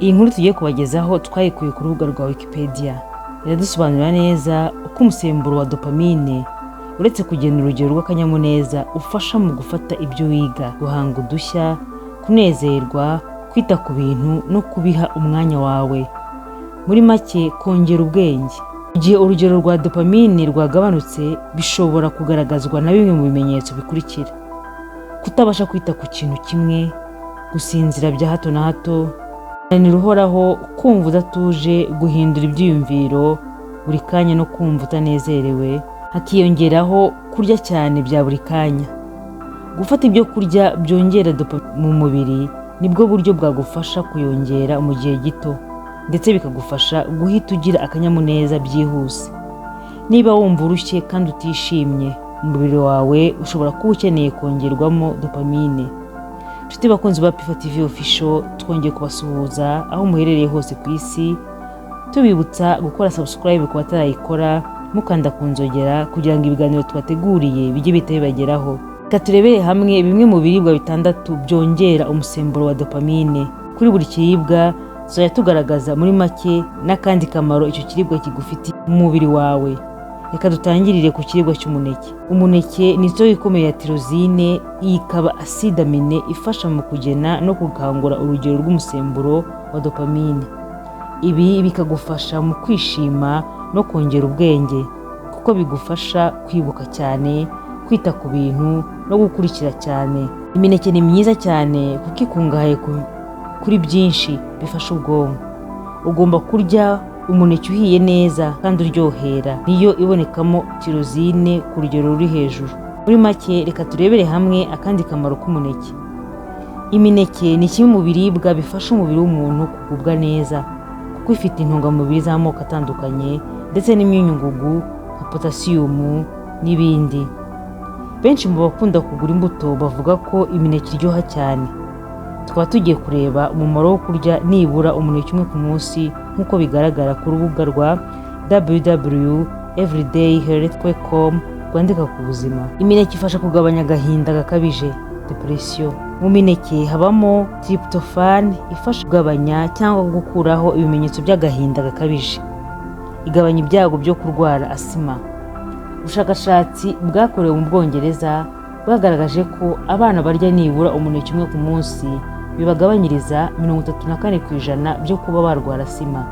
Iyi nkuru tugiye kubagezaho twayikuye ku rubuga rwa Wikipedia. Iradusobanurira neza uko umusemburo wa dopamine, uretse kugena urugero rw'akanyamuneza, ufasha mu gufata ibyo wiga, guhanga udushya, kunezerwa, kwita ku bintu no kubiha umwanya wawe. Muri make, kongera ubwenge. Igihe urugero rwa dopamine rwagabanutse, bishobora kugaragazwa na bimwe mu bimenyetso bikurikira: kutabasha kwita ku kintu kimwe, gusinzira bya hato na hato, umunaniro uhoraho, kumva udatuje, guhindura ibyiyumviro buri kanya no kumva utanezerewe, hakiyongeraho kurya cyane bya buri kanya. Gufata ibyo kurya byongera dopamine mu mubiri nibwo buryo bwagufasha kuyongera mu gihe gito, ndetse bikagufasha guhita ugira akanyamuneza byihuse. Niba wumva urushye kandi utishimye, umubiri wawe ushobora kuba ukeneye kongerwamo dopamine. Inshuti bakunzi ba Pifa TV Official, twongeye kubasuhuza aho muherereye hose ku isi, tubibutsa gukora subscribe ku batarayikora, mukanda ku nzogera kugira ngo ibiganiro tubateguriye bijye bihita bibageraho. Reka turebere hamwe bimwe mu biribwa bitandatu byongera umusemburo wa dopamine. Kuri buri kiribwa tuzajya tugaragaza muri make n'akandi kamaro icyo kiribwa kigufitiye mu mubiri wawe. Reka dutangirire ku kiribwa cy'umuneke. Umuneke ni isoko ikomeye ya tyrosine, iyi ikaba acide aminé ifasha mu kugena no gukangura urugero rw'umusemburo wa dopamine. Ibi bikagufasha mu kwishima no kongera ubwenge, kuko bigufasha kwibuka cyane, kwita ku bintu no gukurikira cyane. Imineke ni myiza cyane kuko ikungahaye kuri byinshi bifasha ubwonko. Ugomba kurya umuneke uhiye neza kandi uryohera, niyo ibonekamo tyrosine ku rugero ruri hejuru. Muri make, reka turebere hamwe akandi kamaro k'umuneke. Imineke ni kimwe mu biribwa bifasha umubiri w'umuntu kugubwa neza, kuko ifite intungamubiri z'amoko atandukanye ndetse n'imyunyungugu nka potasiyumu n'ibindi. Benshi mu bakunda kugura imbuto bavuga ko imineke iryoha cyane. Tukaba tugiye kureba umumaro wo kurya nibura umuneke umwe ku munsi, nk'uko bigaragara ku rubuga rwa www.everydayhealth.com rwandika ku buzima. Imineke ifasha kugabanya agahinda gakabije, depression. Mu mineke habamo tryptophan ifasha kugabanya cyangwa gukuraho ibimenyetso by'agahinda gakabije. Igabanya ibyago byo kurwara asima. Ubushakashatsi bwakorewe mu Bwongereza bwagaragaje ko abana barya nibura umuneke umwe ku munsi bibagabanyiriza 34% byo kuba barwara asima.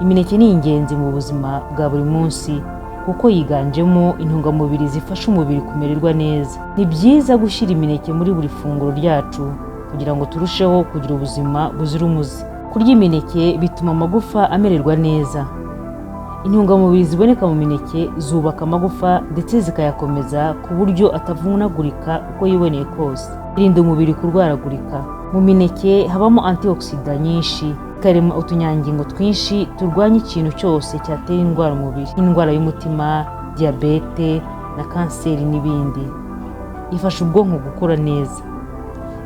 Imineke ni ingenzi mu buzima bwa buri munsi kuko yiganjemo intungamubiri zifasha umubiri kumererwa neza. Ni byiza gushyira imineke muri buri funguro ryacu kugira ngo turusheho kugira ubuzima buzira umuze. Kurya imineke bituma amagufa amererwa neza. Intungamubiri ziboneka mu mineke zubaka amagufa ndetse zikayakomeza ku buryo atavunagurika uko yiboneye kose. Irinda umubiri kurwaragurika. Mu mineke habamo antioxidant nyinshi, ikarema utunyangingo twinshi turwanya ikintu cyose cyatera indwara umubiri, nk'indwara y'umutima, diyabete na kanseri n'ibindi. Ifasha ubwonko gukora neza.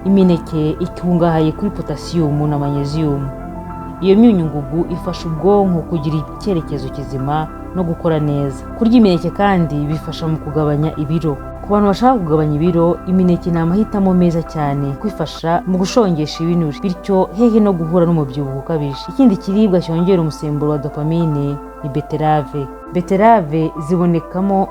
Imineke ikungahaye kuri potasiyumu na manyeziyumu. Iyo myunyungugu ifasha ubwonko kugira icyerekezo kizima no gukora neza. Kurya imineke kandi bifasha mu kugabanya ibiro. Ku bantu bashaka kugabanya ibiro, imineke ni amahitamo meza cyane kuko ifasha mu gushongesha ibinure, bityo hehe no guhura n'umubyibuho ukabije. Ikindi kiribwa cyongera umusemburo wa dopamine ni beterave. Beterave zibonekamo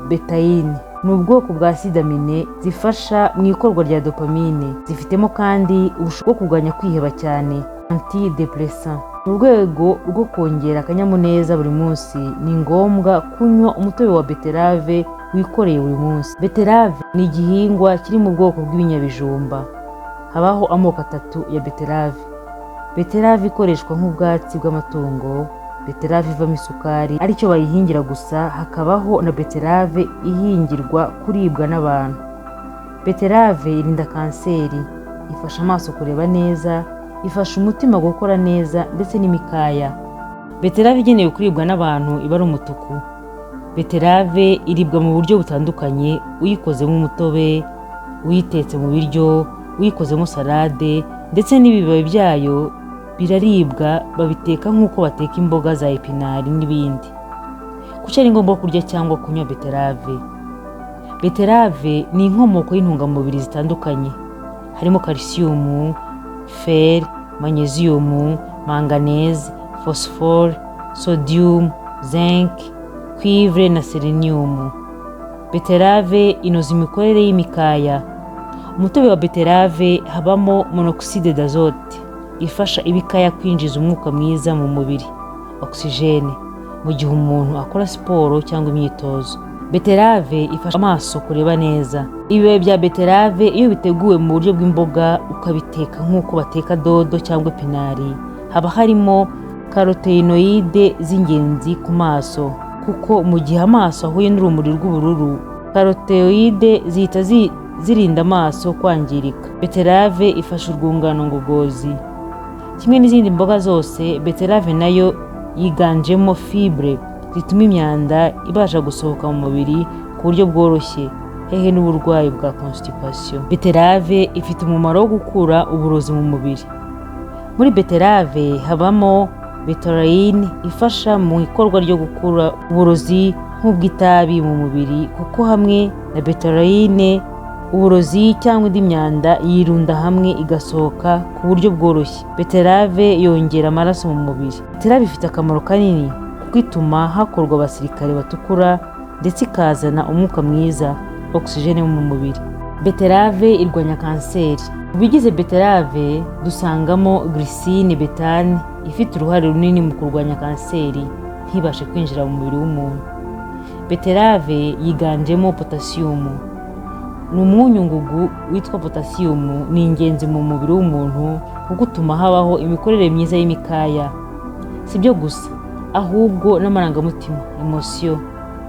bétaïne, ni ubwoko bwa acide aminé zifasha mu ikorwa rya dopamine. Zifitemo kandi ubushobozi bwo kurwanya kwiheba cyane, antidépresseur. Mu rwego rwo kongera akanyamuneza buri munsi, ni ngombwa kunywa umutobe wa beterave wikoreye buri munsi. Beterave ni igihingwa kiri mu bwoko bw'ibinyabijumba. Habaho amoko atatu ya beterave: beterave ikoreshwa nk'ubwatsi bw'amatungo, beterave ivamo isukari aricyo bayihingira gusa, hakabaho na beterave ihingirwa kuribwa n'abantu. Beterave irinda kanseri, ifasha amaso kureba neza, ifasha umutima gukora neza ndetse n'imikaya. Beterave igenewe kuribwa n'abantu iba ari umutuku. Beterave iribwa mu buryo butandukanye: uyikozemo umutobe, uyitetse mu biryo, uyikozemo salade, ndetse n'ibibabi byayo biraribwa, babiteka nk'uko bateka imboga za epinari n'ibindi. Kuki ari ngombwa kurya cyangwa kunywa beterave? Beterave ni inkomoko y'intungamubiri zitandukanye, harimo kalisiyumu, fer, Magnesium, manganese, phosphore, sodium, zinc, cuivre na selenium. Beterave inoza imikorere y'imikaya. Umutobe wa beterave habamo monoxyde d'azote ifasha ibikaya kwinjiza umwuka mwiza mu mubiri, oxygène, mu gihe umuntu akora siporo cyangwa imyitozo. Beterave ifasha amaso kureba neza. Ibibabi bya beterave iyo biteguwe mu buryo bw'imboga, ukabiteka nk'uko bateka dodo cyangwa epinari, haba harimo caroténoïdes z'ingenzi ku maso, kuko mu gihe amaso ahuye n'urumuri rw'ubururu, caroténoïdes zihita zirinda amaso kwangirika. Beterave ifasha urwungano ngogozi. Kimwe n'izindi mboga zose, beterave nayo yiganjemo fibre zituma imyanda ibasha gusohoka mu mubiri ku buryo bworoshye, hehe n'uburwayi bwa constipation. Beterave ifite umumaro wo gukura uburozi mu mubiri. Muri beterave habamo bétalaïne ifasha mu ikorwa ryo gukura uburozi nk'ubw'itabi mu mubiri, kuko hamwe na bétalaïne uburozi cyangwa indi myanda yirunda hamwe igasohoka ku buryo bworoshye. Beterave yongera amaraso mu mubiri. Beterave ifite akamaro kanini kuko ituma hakorwa abasirikare batukura, ndetse ikazana umwuka mwiza, oxygène, mu mubiri. Beterave irwanya kanseri. Mu bigize beterave dusangamo glycine bétaïne ifite uruhare runini mu kurwanya kanseri ntibashe kwinjira mu mubiri w'umuntu. Beterave yiganjemo potasiyumu. Ni umwunyungugu witwa potasiyumu, ni ingenzi mu mubiri w'umuntu kuko utuma habaho imikorere myiza y'imikaya. Si byo gusa, ahubwo n'amarangamutima, émotion,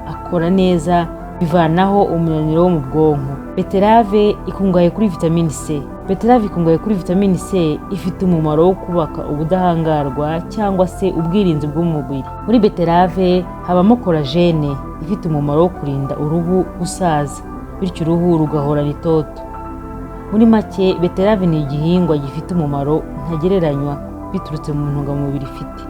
akora neza, bivanaho umunaniro wo mu bwonko. Beterave ikungahaye kuri vitamini C. Beterave ikungahaye kuri vitamini C, ifite umumaro wo kubaka ubudahangarwa cyangwa se ubwirinzi bw'umubiri. Muri beterave habamo collagène ifite umumaro wo kurinda uruhu gusaza, bityo uruhu rugahorana itoto. Muri make, beterave ni igihingwa gifite umumaro ntagereranywa biturutse mu ntungamubiri ifite.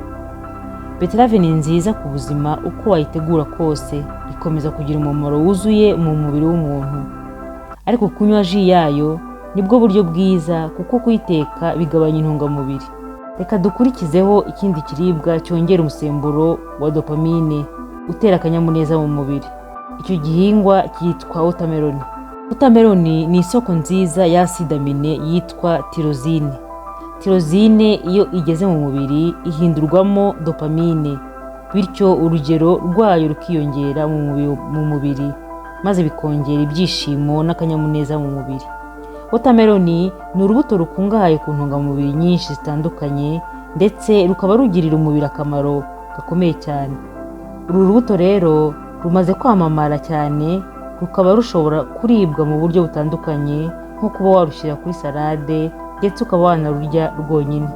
Beterave ni nziza ku buzima. Uko wayitegura kose ikomeza kugira umumaro wuzuye mu mubiri w'umuntu, ariko kunywa jus yayo nibwo buryo bwiza, kuko kuyiteka bigabanya intungamubiri. Reka dukurikizeho ikindi kiribwa cyongera umusemburo wa dopamine utera akanyamuneza mu mubiri. Icyo gihingwa cyitwa watermelon. Watermelon ni isoko nziza y'acide aminé yitwa tyrosine. Tyrosine iyo igeze mu mubiri ihindurwamo dopamine, bityo urugero rwayo rukiyongera mu mubiri, maze bikongera ibyishimo n'akanyamuneza mu mubiri. Watermelon ni urubuto rukungahaye ku ntungamubiri nyinshi zitandukanye, ndetse rukaba rugirira umubiri akamaro gakomeye cyane. Uru rubuto rero rumaze kwamamara cyane, rukaba rushobora kuribwa mu buryo butandukanye, nko kuba warushyira kuri salade, ndetse ukaba wanarurya rwonyine.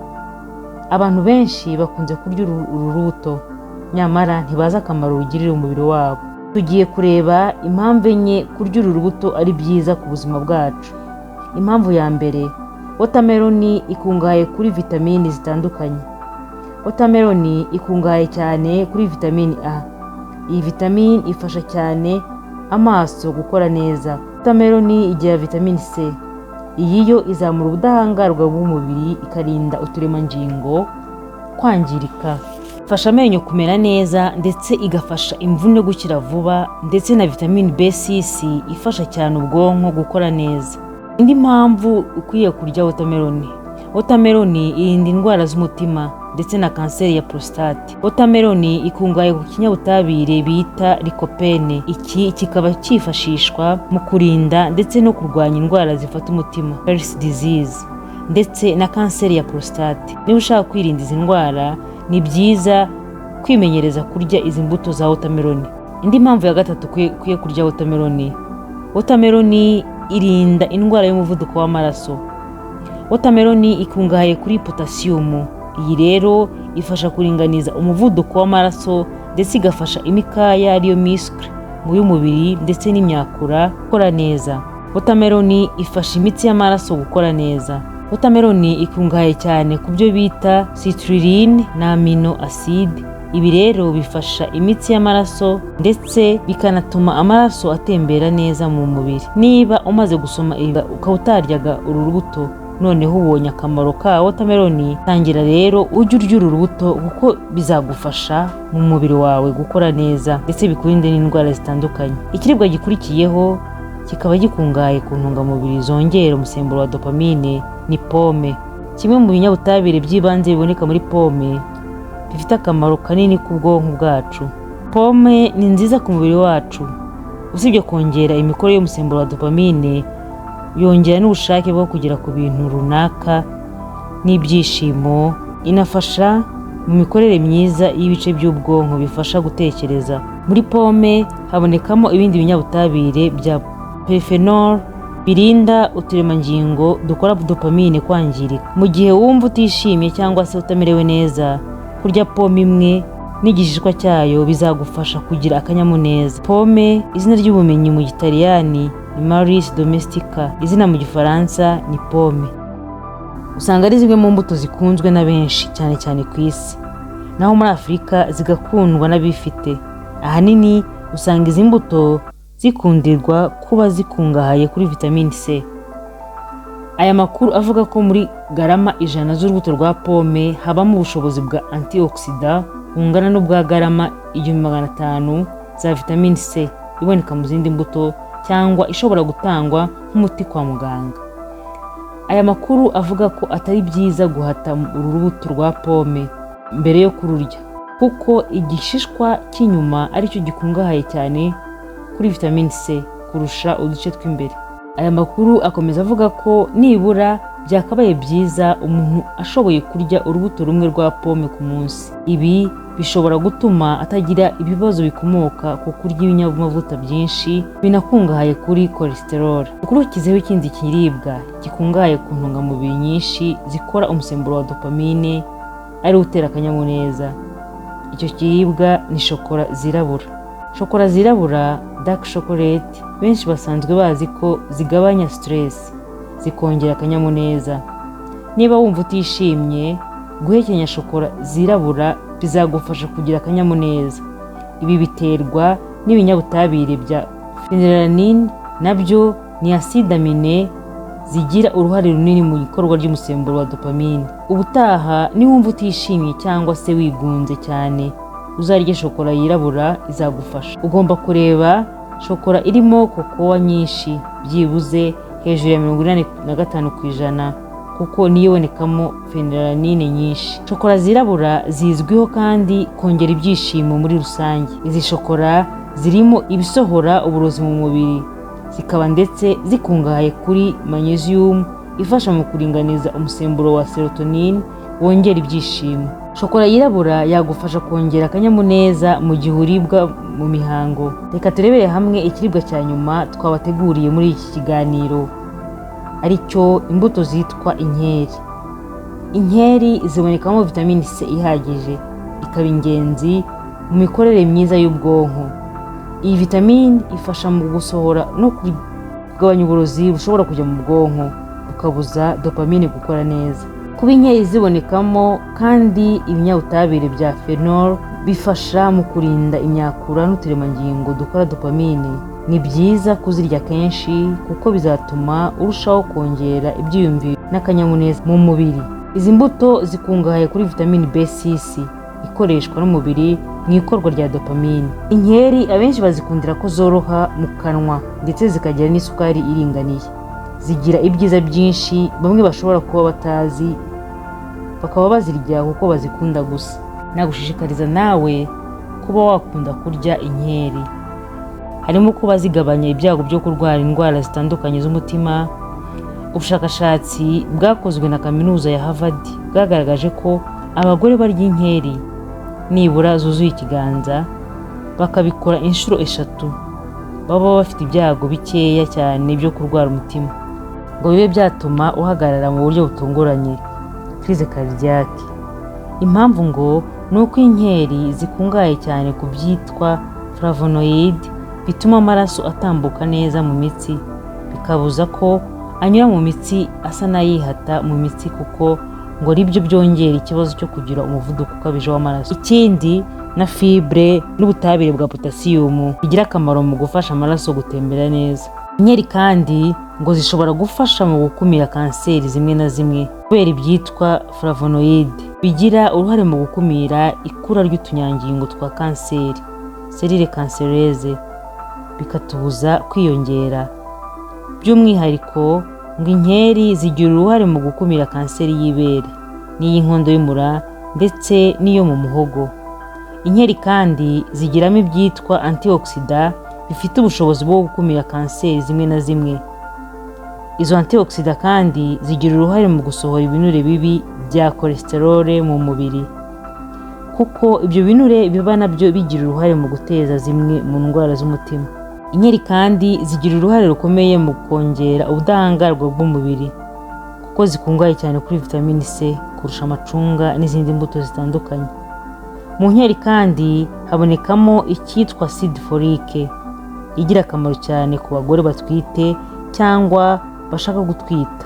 Abantu benshi bakunze kurya uru rubuto, nyamara ntibazi akamaro rugirira umubiri wabo. Tugiye kureba impamvu enye kurya uru rubuto ari byiza ku buzima bwacu. Impamvu ya mbere: watermelon ikungahaye kuri vitamini zitandukanye. Watermelon ikungahaye cyane kuri vitamini A. Iyi vitamini ifasha cyane amaso gukora neza. Watermelon igira vitamini C. Iyi yo izamura ubudahangarwa bw'umubiri, ikarinda uturemangingo kwangirika, ifasha amenyo kumera neza, ndetse igafasha imvune gukira vuba, ndetse na vitamini B6 ifasha cyane ubwonko gukora neza. Indi mpamvu ukwiye kurya watermelon: watermelon irinda indwara z'umutima ndetse na kanseri ya prostate. Watermelon ikungahaye ku kinyabutabire bita lycopène. Iki kikaba cyifashishwa mu kurinda ndetse no kurwanya indwara zifata umutima, heart disease, ndetse na kanseri ya prostate. Niba ushaka kwirinda izi ndwara, ni byiza kwimenyereza kurya izi mbuto za watermelon. Indi mpamvu ya gatatu ukwiye kurya watermelon: watermelon irinda indwara y'umuvuduko w'amaraso. Watermelon ikungahaye kuri potasiyumu. Iyi rero ifasha kuringaniza umuvuduko w'amaraso, ndetse igafasha imikaya, ariyo muscle, mu y'umubiri ndetse n'imyakura gukora neza. Watermelon ifasha imitsi y'amaraso gukora neza. Watermelon ikungahaye cyane ku byo bita citrulline na amino acid. Ibi rero bifasha imitsi y'amaraso, ndetse bikanatuma amaraso atembera neza mu mubiri. Niba umaze gusoma ibi ukaba utaryaga uru rubuto Noneho ubonye akamaro ka watermelon, tangira rero ujye urya uru rubuto kuko bizagufasha mu mubiri wawe gukora neza, ndetse bikurinde n'indwara zitandukanye. Ikiribwa gikurikiyeho kikaba gikungahaye ku ntungamubiri zongera umusemburo wa dopamine ni pome. Kimwe mu binyabutabire by'ibanze biboneka muri pome bifite akamaro kanini ku bwonko bwacu. Pome ni nziza ku mubiri wacu. Usibye kongera imikorere y'umusemburo wa dopamine, yongera n'ubushake bwo kugera ku bintu runaka n'ibyishimo. Inafasha mu mikorere myiza y'ibice by'ubwonko bifasha gutekereza. Muri pome habonekamo ibindi binyabutabire bya polyphenol birinda uturemangingo dukora dopamine kwangirika. Mu gihe wumva utishimye cyangwa se utamerewe neza, kurya pome imwe n'igishishwa cyayo bizagufasha kugira akanyamuneza. Pome, izina ry'ubumenyi mu Gitaliyani ni Malus domestica, izina mu Gifaransa ni pomme. Usanga ari zimwe mu mbuto zikunzwe na benshi, cyane cyane ku isi, naho muri Afurika zigakundwa n'abifite. Ahanini usanga izi mbuto zikundirwa kuba zikungahaye kuri vitamine C. Aya makuru avuga ko muri garama 100 z'urubuto rwa pome habamo ubushobozi bwa antioxidant bungana n'ubwa garama 1500 za vitamine C iboneka mu zindi mbuto, cyangwa ishobora gutangwa nk'umuti kwa muganga. Aya makuru avuga ko atari byiza guhata uru rubuto rwa pome mbere yo kururya, kuko igishishwa cy'inyuma aricyo gikungahaye cyane kuri vitamine C kurusha uduce tw'imbere. Aya makuru akomeza avuga ko nibura byakabaye byiza umuntu ashoboye kurya urubuto rumwe rwa pome ku munsi. Ibi bishobora gutuma atagira ibibazo bikomoka ku kurya ibinyamavuta byinshi binakungahaye kuri cholesterol. Ukurikizeho ikindi kiribwa gikungahaye ku ntungamubiri nyinshi zikora umusemburo wa dopamine, ariwo utera akanyamuneza. Icyo kiribwa ni shokora zirabura. Shokora zirabura, dark chocolate, benshi basanzwe bazi ko zigabanya stress, zikongera akanyamuneza. Niba wumva utishimye, guhekenya shokora zirabura bizagufasha kugira akanyamuneza. Ibi biterwa n'ibinyabutabire bya phenylalanine, nabyo ni acide aminé zigira uruhare runini mu ikorwa ry'umusemburo wa dopamine. Ubutaha niwumva utishimye cyangwa se wigunze cyane, uzarye shokora yirabura, izagufasha. Ugomba kureba shokora irimo kokowa nyinshi, byibuze hejuru ya 85%, kuko niyo ibonekamo phenylalanine nyinshi. Shokora zirabura zizwiho kandi kongera ibyishimo muri rusange. Izi shokora zirimo ibisohora uburozi mu mubiri, zikaba ndetse zikungahaye kuri magnesium ifasha mu kuringaniza umusemburo wa serotonin wongera ibyishimo. Shokora yirabura yagufasha kongera akanyamuneza mu gihe uribwa mu mihango. Reka turebere hamwe ikiribwa cya nyuma twabateguriye muri iki kiganiro, aricyo imbuto zitwa inkeri. Inkeri zibonekamo vitamine C ihagije, ikaba ingenzi mu mikorere myiza y'ubwonko. Iyi vitamine ifasha mu gusohora no kugabanya uburozi bushobora kujya mu bwonko bukabuza dopamine gukora neza. Kuba inkeri zibonekamo kandi ibinyabutabire bya phenol bifasha mu kurinda imyakura n'uturemangingo dukora dopamine. Ni byiza kuzirya kenshi kuko bizatuma urushaho kongera ibyiyumviro n'akanyamuneza mu mubiri. Izi mbuto zikungahaye kuri vitamine B6 ikoreshwa n'umubiri mu ikorwa rya dopamine. Inkeri abenshi bazikundira ko zoroha mu kanwa, ndetse zikagira n'isukari iringaniye. Zigira ibyiza byinshi bamwe bashobora kuba batazi, bakaba bazirya kuko bazikunda gusa. Nagushishikariza nawe kuba wakunda kurya inkeri. Harimo kuba zigabanya ibyago byo kurwara indwara zitandukanye z'umutima. Ubushakashatsi bwakozwe na Kaminuza ya Harvard bwagaragaje ko abagore barya inkeri nibura zuzuye ikiganza, bakabikora inshuro 3, baba bafite ibyago bikeya cyane byo kurwara umutima ngo bibe byatuma uhagarara mu buryo butunguranye, crise cardiaque. Impamvu ngo ni uko inkeri zikungahaye cyane ku byitwa flavonoid bituma amaraso atambuka neza mu mitsi, bikabuza ko anyura mu mitsi asa n'ayihata mu mitsi, kuko ngo aribyo byongera ikibazo cyo kugira umuvuduko ukabije w'amaraso. Ikindi na fibre n'ubutabire bwa potasiyumu bigira akamaro mu gufasha amaraso gutembera neza. Inkeri kandi Ngo zishobora gufasha mu gukumira kanseri zimwe na zimwe kubera ibyitwa flavonoïde bigira uruhare mu gukumira ikura ry'utunyangingo twa kanseri, cellules cancéreuses, bikatubuza kwiyongera. By'umwihariko ngo inkeri zigira uruhare mu gukumira kanseri y'ibere n'iy'inkondo y'umura ndetse n'iyo mu muhogo. Inkeri kandi zigiramo ibyitwa antioxydants bifite ubushobozi bwo gukumira kanseri zimwe na zimwe. Izo antioxydants kandi zigira uruhare mu gusohora ibinure bibi bya cholesterol mu mubiri, kuko ibyo binure biba nabyo bigira uruhare mu guteza zimwe mu ndwara z'umutima. Inkeri kandi zigira uruhare rukomeye mu kongera ubudahangarwa bw'umubiri, kuko zikungahaye cyane kuri vitamini C kurusha amacunga n'izindi mbuto zitandukanye. Mu nkeri kandi habonekamo icyitwa acide folique, igira akamaro cyane ku bagore batwite cyangwa bashaka gutwita.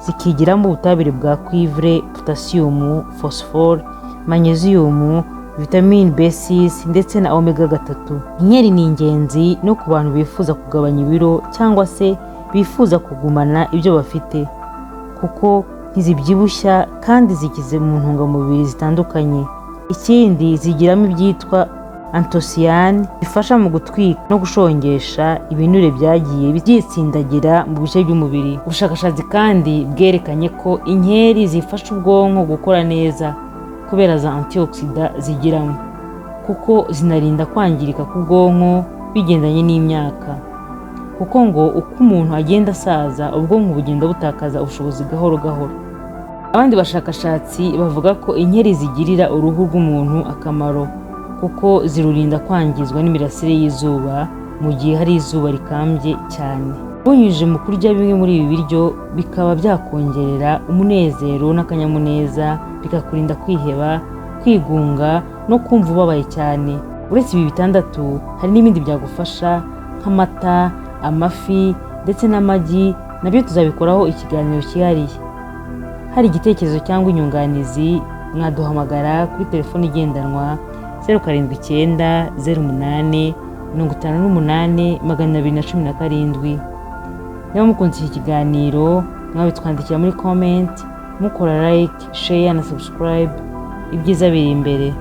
Zikigiramo ubutabire bwa cuivre, potassium, phosphore, magnesium, vitamine B6 ndetse na oméga 3. Inkeri ni ingenzi no ku bantu bifuza kugabanya ibiro cyangwa se bifuza kugumana ibyo bafite, kuko ntizibyibushya kandi zikize mu ntungamubiri zitandukanye. Ikindi, zigiramo ibyitwa anthocyanes bifasha mu gutwika no gushongesha ibinure byagiye byitsindagira mu bice by'umubiri. Ubushakashatsi kandi bwerekanye ko inkeri zifasha ubwonko gukora neza kubera za antioxydants zigiramo, kuko zinarinda kwangirika k'ubwonko bigendanye n'imyaka, kuko ngo uko umuntu agenda asaza, ubwonko bugenda butakaza ubushobozi gahoro gahoro. Abandi bashakashatsi bavuga ko inkeri zigirira uruhu rw'umuntu akamaro, kuko zirurinda kwangizwa n'imirasire y'izuba mu gihe hari izuba rikambye cyane. Bunyujije mu kurya bimwe muri ibi biryo, bikaba byakongerera umunezero n'akanyamuneza, bikakurinda kwiheba, kwigunga no kumva ubabaye cyane. Uretse ibi bitandatu, hari n'ibindi byagufasha nk'amata, amafi ndetse n'amagi. Nabyo tuzabikoraho ikiganiro cyihariye. Hari igitekerezo cyangwa inyunganizi, mwaduhamagara kuri telefoni igendanwa 0790858217. Niba mukunze iki kiganiro, mwabitwandikira muri comment, mukora like, share na subscribe. Ibyiza biri imbere.